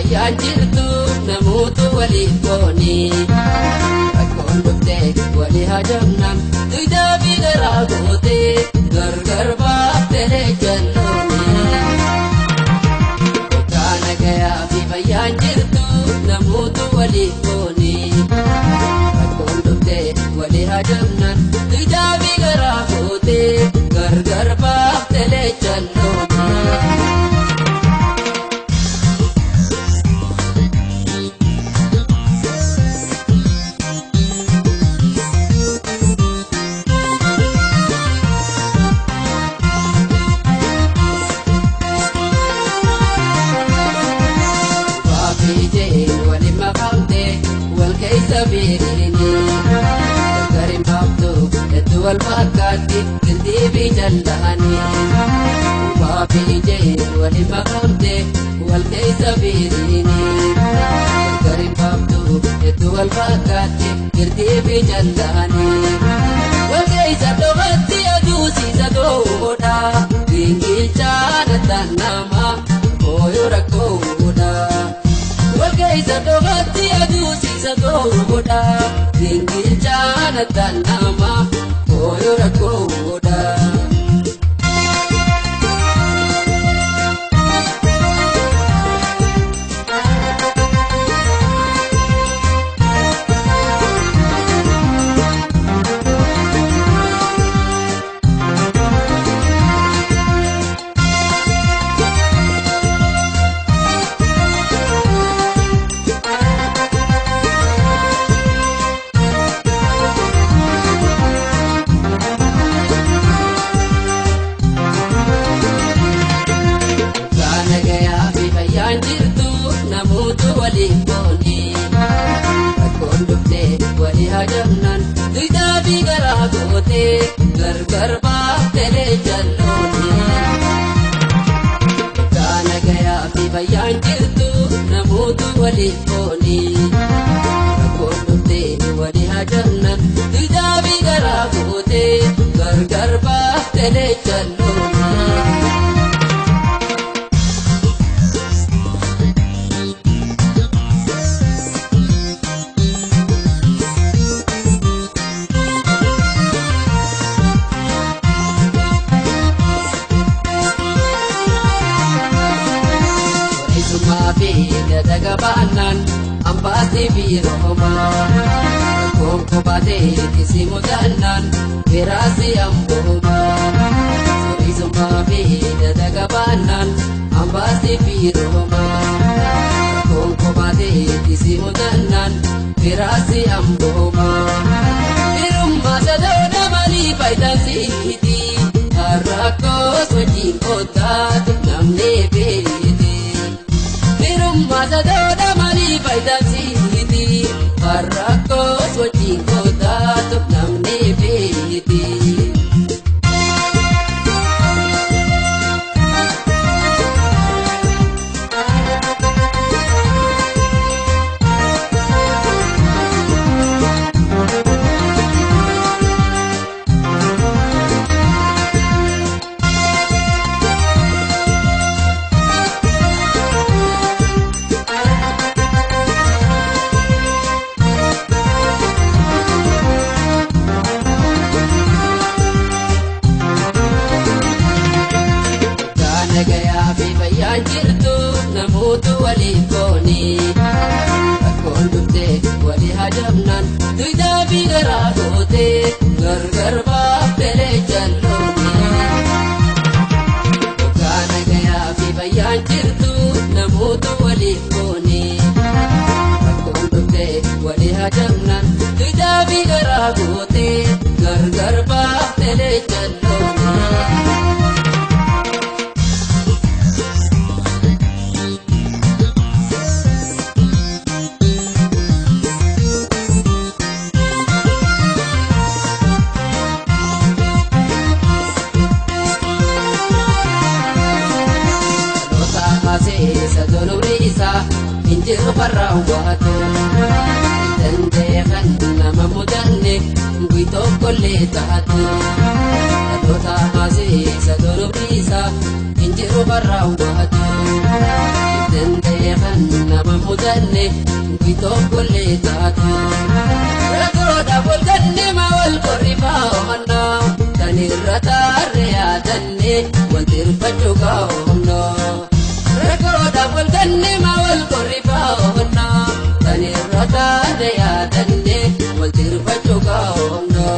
fayyaan jirtu namoota waliif gooni. Rakkoon dhuftee walii hajamnaan dugdaa fi garaa gootee gargar baaftee jallooni. Waggaa nagayaa fi fayyaan jirtu namoota waliif gooni. Rakkoon dhuftee walii hajamnaan dugdaa fi garaa gootee gargar baaftee jallooni. Walfakkaatti gildii fi jallahanii Kubbaa fi ijeen waliin makamte wal keessa fiiriini Gargar hin baaftu hedduu walfakkaatti gildii fi jallahanii Wal keessa dhokatti aduu siisa goodha Gingilchaa nattaan nama ooyuu rakkoodha Wal keessa dhokatti aduu siisa goodha Gingilchaa nattaan nama ooyuu rakkoodha. Gargar baaftee jallooni. Gaana gayaa fi fayyaan jirtu namoota waliif gooni. Rakkoon dhuftee walii hajamnaan dugdaa fi garaa gootee gargar baaftee jallooni. Gabaanaan ambaasii biiroomaa Konkobaatee tisi mudannaan biraasii amboomaa Sooriisumaa fi dadagabaanaan ambaasii biiroomaa Konkobaatee tisi mudannaan biraasii amboomaa Firummaa sadoona maalii faayidaan siiti Harrakkoos wajjin kootaatu namni beeti. Firummaa sadoodha maalii faayidaan siiti Harrakkoos wajjin kootaatu namni beeti. Jirtu namoota waliif gooni. Rakkoon dhuftee walii hajamnaan dugdaa fi garaa gootee gargar baaftee jallooni. Waggaa nagayaa fi fayyaan jirtu namoota waliif gooni. Rakkoon dhuftee walii hajamnaan dugdaa fi garaa gootee gargar baaftee jallooni. Injiru farraawwaatu danda'e kan nama mudanne guyyaa tokkollee taatu dhaloota haasee sadolobdiisa injiru farraawwaatu danda'e kan nama. mudanne gui tokkollee taatu. Rakkoodhaaf wal ganne maa wal qorrifaa oomannaa kan irra taarre yaadanne wal tirfachuu kaa'oomnoo. Rakkoodhaaf wal ganne maa wal qorrifaa oomannaa kan irra taarre yaadanne wal tirfachuu kaa'oomnoo.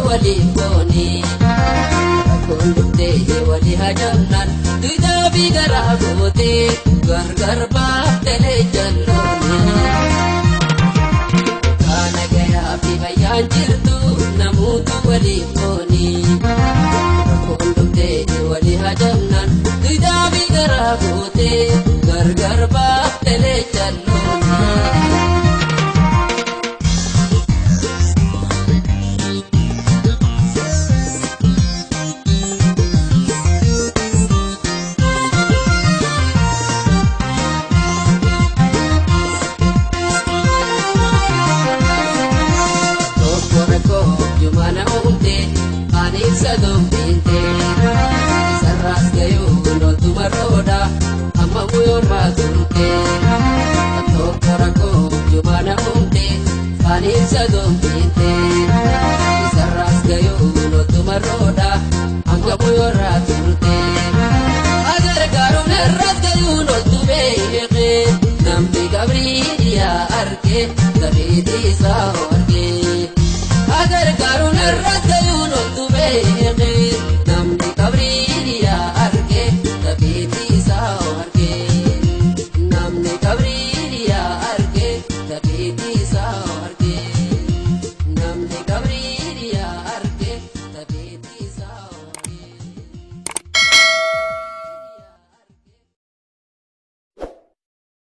Waliin goone rakkoon dhuftee walii hajamnaan duudaa fi garaa gootee gargar baaftee jalloone. Kana gayaa fi fayyaan jirtu namoota waliin goone rakkoon dhuftee walii hajamnaan duudaa fi garaa gootee gargar baaftee jalloone. Sarras gayuu lootuma rooda amma guyyoorraa turte tokko rakkoo jumaana uumte faaniinsa dombinte sarras gayuu lootuma rooda amma guyyoorraa.